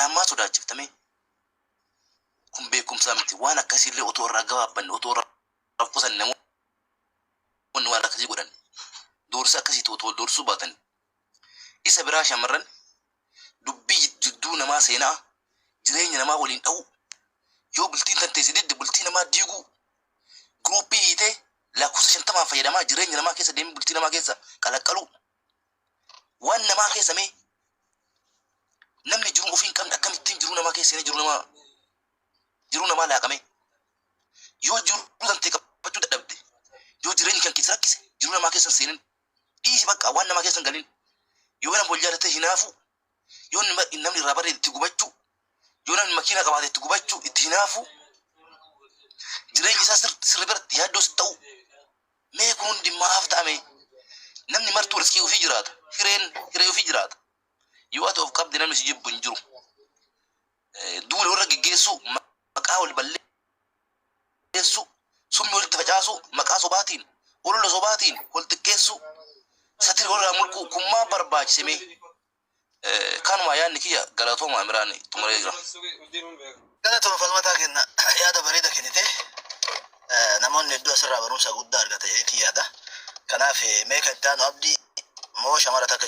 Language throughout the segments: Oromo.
Kanaan maa sodaachifta mee? Kun beekumsaa miti. Waan akkasiillee otoo irraa gabaabbanne, otoo irraa of qusanne, namoonni waan akkasii godhan doorsa akkasiitu otoo doorsuu baatani. Isa biraa, shamarran dubbii jidduu namaa seenaa jireenya namaa waliin dha'uu, yoo bultiin tantee si didde bultii namaa diiguu, groupii hiitee lakkoofsa 50n fayyadamaa jireenya namaa keessa deemee bultii namaa keessa qalaqqaluu, waan namaa keessa mee namni jiruu ofii hin qabne akkamittiin jiruu namaa keessa seenee jiruu namaa laaqame? Yoo jiruu tantee qabachuu dadhabde, yoo jireenyi kan keessa rakkise, jiruu namaa keessa hin seenin, dhiisi bakka, waan namaa keessa hin galin. Yoo nama wal jaalate hinaafu, yoo namni irraa bareede itti gubachuu, yoo namni makiina qabaate itti gubachuu, itti hinaafu, jireenyi isaa sirri biratti yaaddoo si ta'u, mee kun hundi maaf ta'ame? Namni martuu riskii ofii jiraata, hireen hiree ofii jiraata. Yoo ati of qabde namni si jibbu hin jiru. Duula warra geggeessuu, maqaa wal balleessuu, summii walitti facaasuu, maqaa sobaatiin, olola sobaatiin wal xiqqeessuu, satiri walirraa mulquu, kun maal barbaachise mee? Kanuma yaadni kiyya. Galatooma, Amiraan xumuree jira. Galatuma Falmataa kenna, yaada bareeda kennite. Namoonni hedduu asirraa barumsa guddaa argata jedheetii yaada. Kanaaf mee kan itti aanu Abdii moo shamara takka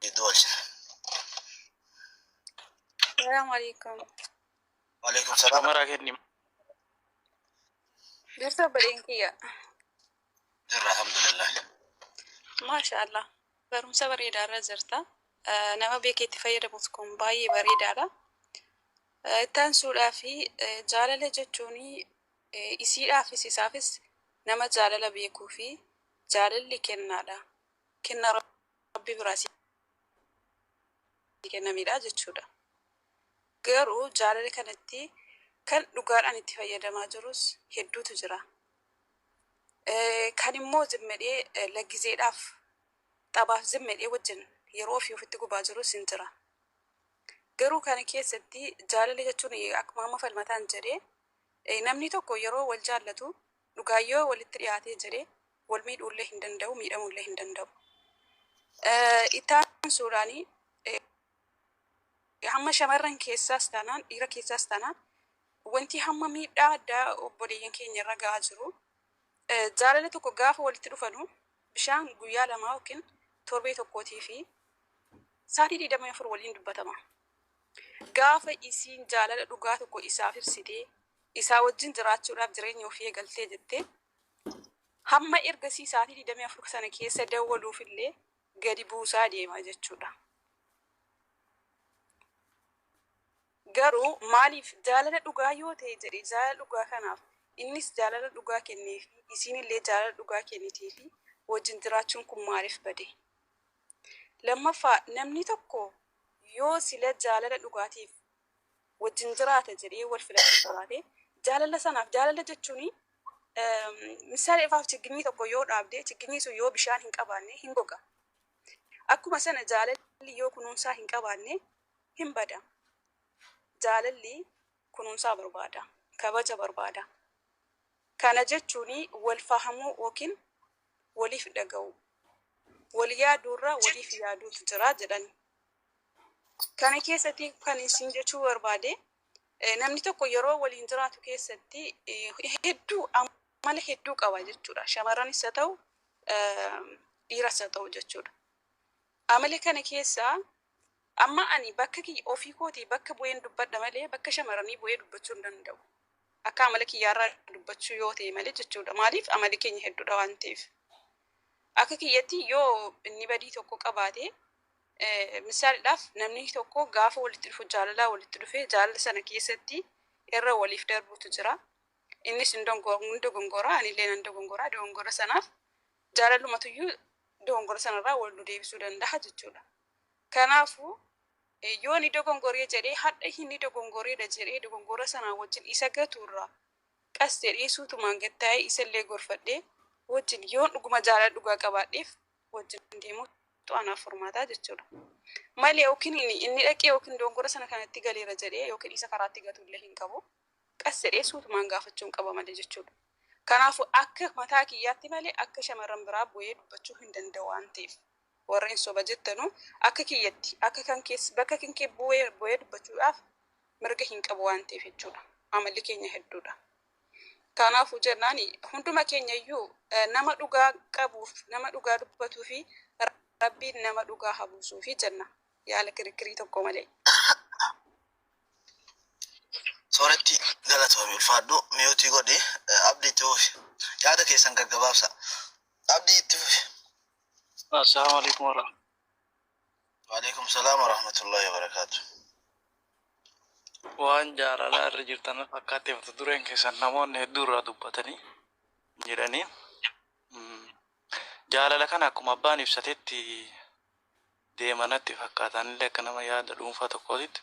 jidduu oolchina? Salaamu alaikum. Waalaikum salaam. Shamara kenni. Jirtu obboleen kiyya? Jirra, alhamdulillah. Maasha Allah. Barumsa bareedaa irra jirta. Nama beekee itti fayyadamuuf kun baay'ee bareedaadha. Itti aansuudhaa fi jaalala jechuun isiidhaafis isaafis nama jaalala beekuu fi jaalalli kennaadha. Kennaa Rabbi biraa si kennamedha jechuudha. Garuu jaalala kanatti kan dhugaadhaan itti fayyadamaa jirus hedduutu jira. Kan immoo zimmedhee laggizeedhaaf taphaaf zimmedhee wajjin yeroo ofii ofitti gubaa jirus hin jira. Garuu kana keessatti jaalala jechuun akkuma amma Falmataan jedhee, namni tokko yeroo wal jaallatu dhugaayyoo walitti dhiyaatee jedhee wal miidhuullee hin danda'u, miidhamuullee hin danda'u. Itti aansuudhaan hamma shamarran keessaas taanaan dhiira keessaas taanaan wanti hamma miidhaa addaa obboleeyyan keenya irra gahaa jiru, jaalala tokko gaafa walitti dhufanu bishaan guyyaa 2 yookiin torbee tokkootii fi sa'aatii 24 waliin dubbatama. Gaafa isiin jaalala dhugaa tokko isaaf ibsitee isaa wajjin jiraachuudhaaf jireenya ofii eegaltee jettee, hamma ergasii sa'aatii 24 sana keessa dawwaluufillee gadi buusaa deema jechuudha. Garuu maaliif jaalala dhugaa yoo ta'e jedhe, jaalala dhugaa kanaaf innis jaalala dhugaa kenneefi isiinillee jaalala dhugaa kenniteefi wajjin jiraachuun kun maaliif bade? Lammaffaa, namni tokko yoo sila jaalala dhugaatiif wajjin jiraata jedhee wal filatee jiraate, jaalala sanaaf jaalala jechuun misaaleefaaf chigginyii tokko yoo dhaabde, chigginyii sun yoo bishaan hin qabaanne hin goga. Akkuma sana jaalalli yoo kunuunsaa hin qabaanne hin bada. Jaalalli kunuunsaa barbaada. Kabaja barbaada. Kana jechuun wal fahamuu yookiin waliif dhaga'u. Wal yaaduurra waliif yaaduutu jira jedhan. Kana keessatti kan isin jechuu barbaade, namni tokko yeroo waliin jiraatu keessatti hedduu amala hedduu qaba jechuudha. Shamarranis haa ta'u, dhiiras haa ta'u jechuudha. Amala kana keessaa amma ani bakka kiyya ofii kootii bakka bu'een dubbadha malee bakka shamarranii bu'ee dubbachuu hin danda'u. Akka amala kiyyaarraa dubbachuu yoo ta'e malee jechuudha. Maaliif, amalli keenya hedduudha waan ta'eef. Akka kiyyatti yoo inni badii tokko qabaate, misaaliidhaaf namni tokko gaafa walitti dhufu jaalalaa walitti dhufee jaalala sana keessatti irra waliif darbuutu jira. Innis hin dogongora, anillee nan dogongora. Dogongora sanaaf jaalalumatuyyuu dogongora sanarraa wal nu deebisuu danda'a jechuudha. Kanaafuu yoo inni dogongoree jedhee hadha inni dogongoreedha jedhee dogongora sanaa wajjin isa gatuurraa qas jedhee suutumaan gad taa'ee isallee gorfadhee wajjin yoon dhuguma jaalala dhugaa qabaadheef wajjin deemuutu anaaf furmaataa jechuudha. Malee yookiin inni dhaqee yookiin dogongora sana kanatti galeera jedhee yookiin isa karaatti gatullee hin qabu. Qas jedhee suutumaan gaafachuun qaba malee jechuudha. Kanaafuu akka mataa kiyyaatti malee akka shamarran biraa bu'ee dubbachuu hin danda'u waan ta'eef. Warreen soba jettanu akka kiyyatti akka kan keessa bakka kan kee bu'ee bu'ee dubbachuudhaaf mirga hin qabu waan ta'eef jechuudha. Amalli keenya hedduudha. Kanaafuu jennaan hunduma keenya iyyuu nama dhugaa qabuuf, nama dhugaa dubbatuu fi Rabbiin nama dhugaa habuusuu fi jenna, yaala kirikkirii tokko malee. Sooretti, galatoomi, ulfaadhu. Mute godhi. Abdii, itti fufi. Yaada keessan gaggabaabsa. Abdii, itti fufi. Assalamu alaikum warahmatullahi. Waalaikum salaam warahmatullahi wabarakaatu. Waan jaalalaa irra jirtan fakkaatti mata dureen keessan namoonni hedduu irraa dubbatanii jedhanii. Jaalala kana akkuma abbaan ibsatetti deemanatti fakkaatan illee, akka nama yaada dhuunfaa tokkootitti,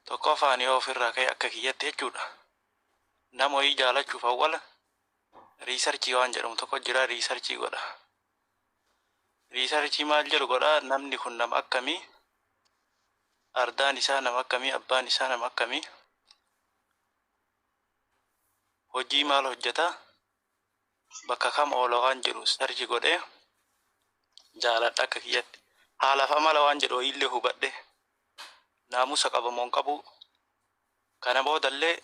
tokkoffaan yoo ofirraa ka'e, akka kiyyatti jechuudha. Nama wayii jaalachuuf awwala research waan jedhamu tokko jira, research godha. Research maal jedhu godha? Namni kun nama akkamii? Ardaan isaa nama akkamii? Abbaan isaa nama akkamii? Hojii maal hojjeta? Bakka kam oola waan jedhu search godhee jaaladha akka kiyyatti. Haalaaf amala waan jedhu wayiillee hubadhe, naamusa qaba moo hin qabu, kana boodallee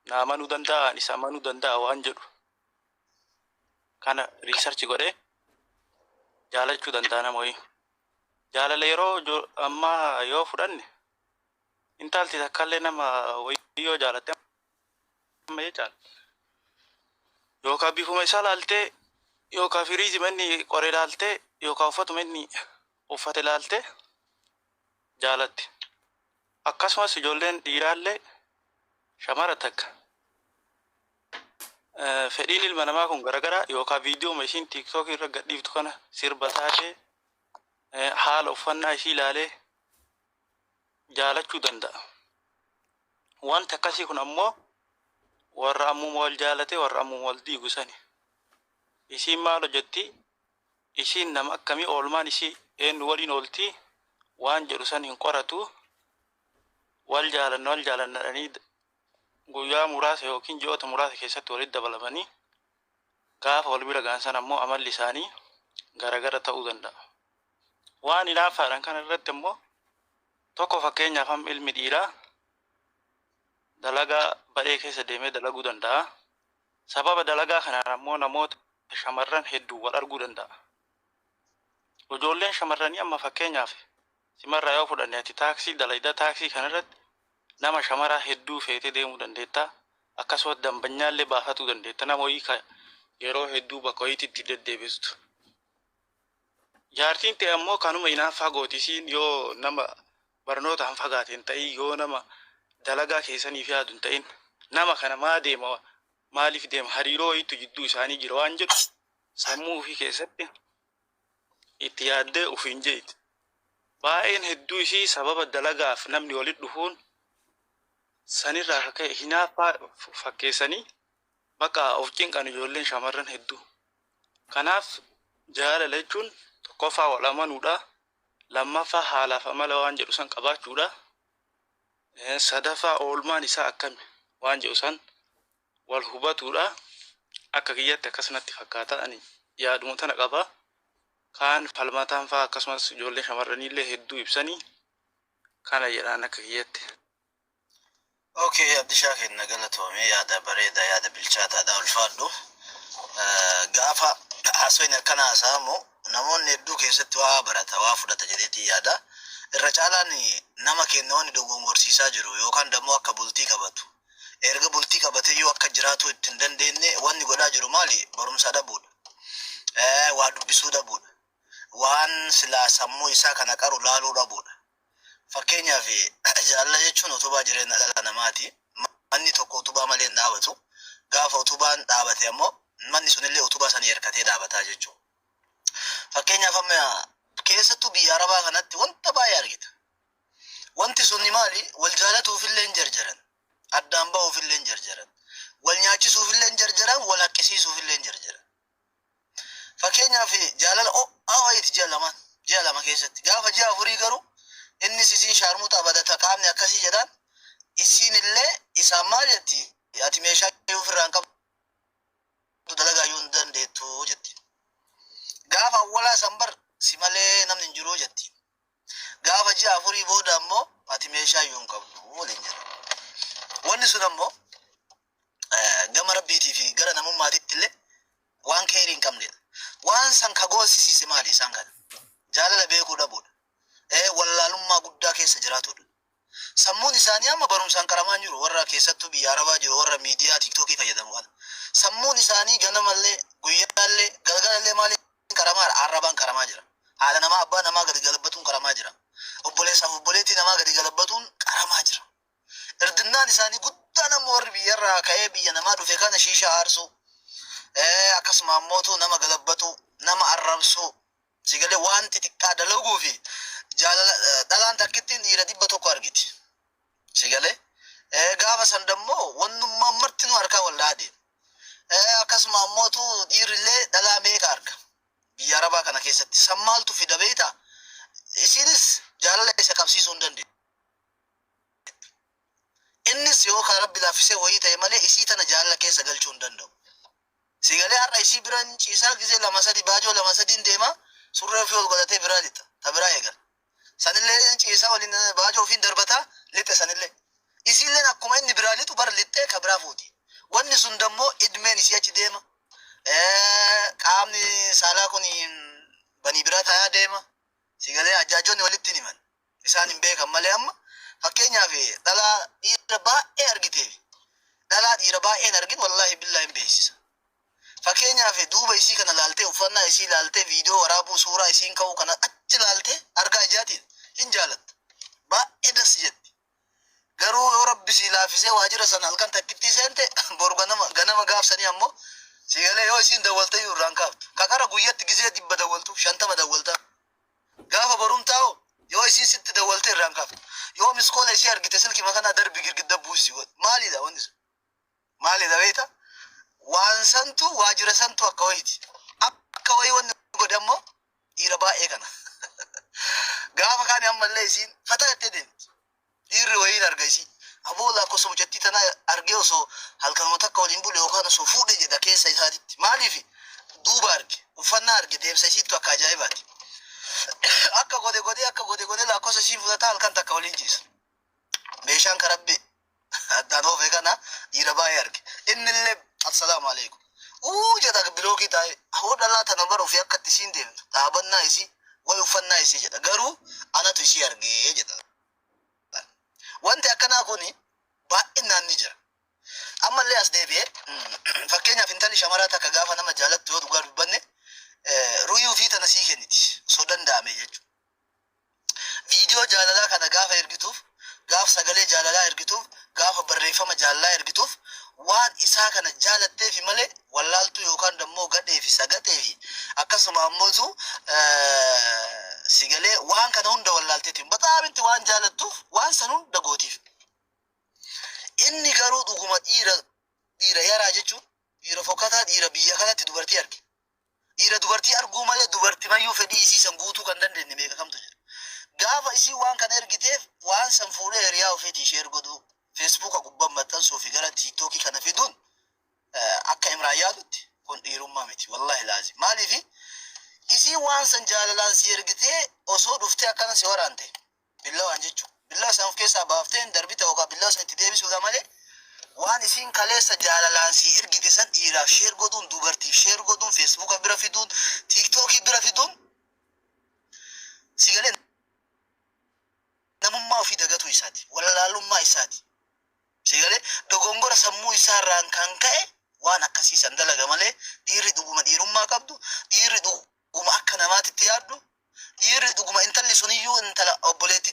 na amanuu danda'a, isa amanuu danda'a waan jedhu kana research godhee jaalachuu danda'a nama wayii. Jaalala yeroo ammaa yoo fudhanne, intalti takkallee nama wayii yoo jaalatte amma jechaadha. Yookaan bifuma isaa laaltee, yookaan firiizima inni qore laaltee, yookaan uffatuma inni uffate laaltee jaalatti. Akkasumas ijoolleen dhiiraallee shamara takka fedhiin ilma namaa kun garagaraa, yookaan viidiyoo isiin TikTok irra gadhiiftu kana, sirba taatee, haala uffannaa ishii ilaalee jaalachuu danda'a. Wanti akkasii kun ammoo warra ammuma wal jaalatee warra ammuma wal diigu sani. Isiin maal hojjetti? Isiin nama akkamii? Oolmaan isii eenyu waliin ooltii waan jedhu san hin qoratu. Wal jaalanna, wal jaalannadhanii guyyaa muraasa yookiin ji'oota muraasa keessatti walitti dabalamanii, gaafa wal bira ga'an sana ammoo amalli isaanii garagara ta'uu danda'a. Waan hinaaffaadhaan kana irratti immoo, tokko fakkeenyaaf, amma ilmi dhiiraa dalagaa badhee keessa deemee dalaguu danda'a. Sababa dalagaa kanaan ammoo namoota shamarran hedduu wal arguu danda'a. Ijoolleen shamarranii amma fakkeenyaaf simarraa yoo fudhanne, ati taaksii dalayda, taaksii kanarratti nama shamaraa hedduu feetee deemuu dandeetta. Akkasumas dambanyaallee baafatuu dandeetta. Nama wayii ka yeroo hedduu bakka wayiitti itti deddeebistu. Jaartiin ta'e ammoo kanuma hinaaffaa gooti. Isiin yoo nama barnootaan fagaate hin ta'in, yoo nama dalagaa keessaniif yaadu hin ta'in, nama kana maa deema, maaliif deema, hariiroo wayiitu jidduu isaanii jira waan jedhu sammuu ofii keessatti itti yaaddee ofiin jeeti. Baay'een hedduu isii sababa dalagaaf namni walitti dhufuun sanirraa akka ka'e hinaaffaa fakkeessanii bakka of cinqan ijoolleen shamarran hedduu. Kanaaf jaalala jechuun tokkoffaa wal amanuudha. Lammaffaa haalaaf amala waan jedhu san qabaachuudha. Sadaffaa oolmaan isaa akkami waan jedhu san wal hubatuudha. Akka kiyyatti akkasumatti fakkaata, ani yaaduma tana qaba. Kaan falmataan fa'aa akkasumas ijoollee shamarraniillee hedduu ibsanii kana jedhaan akka kiyyatti. Okay, Abdishaa kenna, galatoome. Yaada bareeda, yaada bilchaataadha, ulfaadhu. Gaafa haasofni akkana haasa'amu namoonni hedduu keessatti waa barata, waa fudhata jedheetii yaada. Irra caalaan nama keenya wanni dogongorsiisaa jiru yookaan dammoo akka bultii qabatu. Erga bultii qabatee yoo akka jiraatu itti hin dandeenye wanni godhaa jiru maali? Barumsa dhabuudha. Waa dubbisuu dhabuudha. Waan silaa sammuu isaa kana qaru laaluu dhabuudha. Fakkeenyaaf, jaalala jechuun utubaa jireenya dhala namaati. Manni tokko utubaa malee hin dhaabatu. Gaafa utubaan dhaabate ammoo manni sunillee utubaa sanii hirkatee dhaabataa jechuudha. Fakkeenyaaf, amma keessattuu biyya Arabaa kanatti wanta baay'ee argita. Wanti sunni maali? Wal jaalatuufillee hin jarjaran. Addaan bahuufillee hin jarjaran. Wal nyaachisuufillee hin jarjaran. Wal haqqisiisuufillee hin jarjaran. Fakkeenyaaf, jaalala ho'aa wayiiti ji'a lamaan. Ji'a 2 keessatti. Gaafa ji'a 4 garuu innis isiin shaarmuuxa badata qaamni akkasii jedhaan, isiin illee isaan maal jetti? Ati meeshaa yoo ofirraa hin qabdu dalagaa yoo hin dandeettu jetti. Gaafa awwalaa san bar Si malee namni hin jiru jetti. Gaafa ji'a 4 booda ammoo ati meeshaa iyyuu hin qabdu waliin jedha. Wanni sun ammoo gama rabbiitii fi gara namummaatitti illee waan keerii hin qabnedha. Waan san ka goosisiise maali isaan kana? Jaalala beekuu dhabuudha. Wallaalummaa guddaa keessa jiraatudha. Sammuun isaanii amma barumsaan qaramaa hin jiru. Warra keessattuu biyya Arabaa jiru, warra miidiyaa TikTokii fayyadamu kana. Sammuun isaanii ganamallee, guyyaallee, galgalallee maaliin qaramaa? Arrabaan qaramaa jira. Haadha namaa, abbaa namaa gadi galabbatuun qaramaa jira. Obboleessaaf obboleettii namaa gadi galabbatuun qaramaa jira. Irdinnaan isaanii guddaan ammoo warri biyyarraa ka'ee biyya namaa dhufe kana shiishaa aarsuu, akkasuma ammootu nama galabbatu, nama arrabsuu, sigalee waan xixiqqaa dalaguu fi jaalala. Dhalaan takkittiin dhiira 100 argiti. Sigalee gaafa san dammoo wannummaan martinuu harkaa wal deema. Akkasuma ammootu dhiirrillee dhalaa meeqa arga biyya Arabaa kana keessatti. San maaltu fida beektaa? Isinis jaalala isa qabsiisuu hin dandeessu. Innis yoo kan Rabbi laaffisee wayii ta'e malee isii tana jaalala keessa galchuu hin danda'u. Sigalee har'a isii biran ciisaa gisee lama sadi, baajoo lama sadiin deema, surree ofii ol godhatee biraa lixa. Ta biraa eegala. Sanillee ciisaa waliin baajoo ofiin darbataa lixe sanillee. Isiilleen akkuma inni biraa lixu bara lixxee ka biraa fuuti. Wanni sun dammoo idmeen isii achi deema. Qaamni saalaa kun banii biraa taayaa deema. Sigalee ajjaajonni walitti hin himan. Isaan hin beekan malee, amma fakkeenyaaf dhalaa dhiira baay'ee argiteef, dhalaa dhiira baay'een argin, wallaahi billaa hin beeksisa. Fakkeenyaaf duuba isii kana laaltee, uffannaa isii laaltee, viidiyoo waraabuu, suuraa isiin ka'uu kana achi laaltee argaa ijaatiin hin jaalatta. Baay'ee das jetti. Garuu yoo Rabbi sii laaffisee waajjira sana halkan takkittii seente, boru ganama ganama gaafsanii ammoo sigalee yoo isiin dawwalte iyyuu irraan kaaftu. Kaqara guyyatti gizee 100 dawwaltu, 50 dawwaltaa. Gaafa borumtaa'u yoo isiin sitti dawwalte irraan kaaftu. Yoo missed call isii argite silkii makanaa darbi girgidda buusi godhu. Maalidha wanni sun? Maalidha beektaa? Waan santu waajjira santu akka wayiiti. Akka wayii wanni godhe ammoo dhiira baay'ee kana. Gaafa kaani ammallee isiin fataa jettee deemti. Dhiirri wayiin arga isii. Aboo, lakkoofsa mucattii tanaa argee osoo halkanuma takka waliin bule yookaan osoo fuudhe jedha keessa isaatitti. Maaliif? Duuba arge, uffannaa arge, deemsa isiittu akka ajaa'ibaati. Akka godhe godhee, akka godhe godhee lakkoofsa isiin fudhataa, halkan takka waliin ciisa. Meeshaan karabbi addaan oofe kana dhiira baay'ee arge. Innillee assalaamu alaikum. Uu jedha, block taa'e. Hoo dhalaa tana bara ofii akka itti isiin deemtu, dhaabannaa isii, wayi uffannaa isii jedha. Garuu anatu isii argee jedha. Wanti akkanaa kuni baay'inaan ni jira. Ammallee as deebi'ee, fakkeenyaaf intalli shamaraa takka gaafa nama jaalattu, yoo dhugaa dubbanne, ru'ii ofii tana sii kenniti osoo danda'ame jechuudha. Viidiyoo jaalalaa kana gaafa ergituuf, gaafa sagalee jaalalaa ergituuf, gaafa barreeffama jaalalaa ergituuf, waan isaa kana jaalatteefi malee wallaaltuu yookaan dammoo gadhee fi sagaxee fi akkasuma ammootu sigalee waan kana hunda wallaalteeti baxaamitti waan jaalattuuf waan san hunda gootiif. Inni garuu dhuguma dhiira dhiira yaraa jechuun dhiira fokkataa, dhiira biyya kanatti dubartii arge. Dhiira dubartii arguu malee dubartii mayyuu fedhii isii san guutuu kan dandeenye meeqa kamtu jira. Gaafa isii waan kana ergiteef, waan san fuudhee hiriyaa ofiitii share godhuu, Facebooka gubbaan maxxansuu fi gara TikTokii kana fiduun, akka Imraan yaadutti kun dhiirummaa miti, wallaahi laazim. Maaliifi? Isii waan san jaalalaan si ergitee osoo dhuftee akkana si waraante billawaan jechuudha. Billaa san of keessaa baafteen darbite yookaan billaa san itti deebisuudha malee, waan isiin kaleessa jaalalaan si ergite san dhiiraaf share godhuun, dubartiif share godhuun, Facebooka bira fiduun, TikTokii bira fiduun, si galee namummaa ofii dagatuu isaati, wallaalummaa isaati. Si galee dogongora sammuu isaarraan kan ka'e waan akkasii san dalaga malee, dhiirri dhuguma dhiirummaa qabdu, dhiirri dhuguma akka namaatitti yaaddu, dhiirri dhuguma intalli suniyyuu intala obboleetti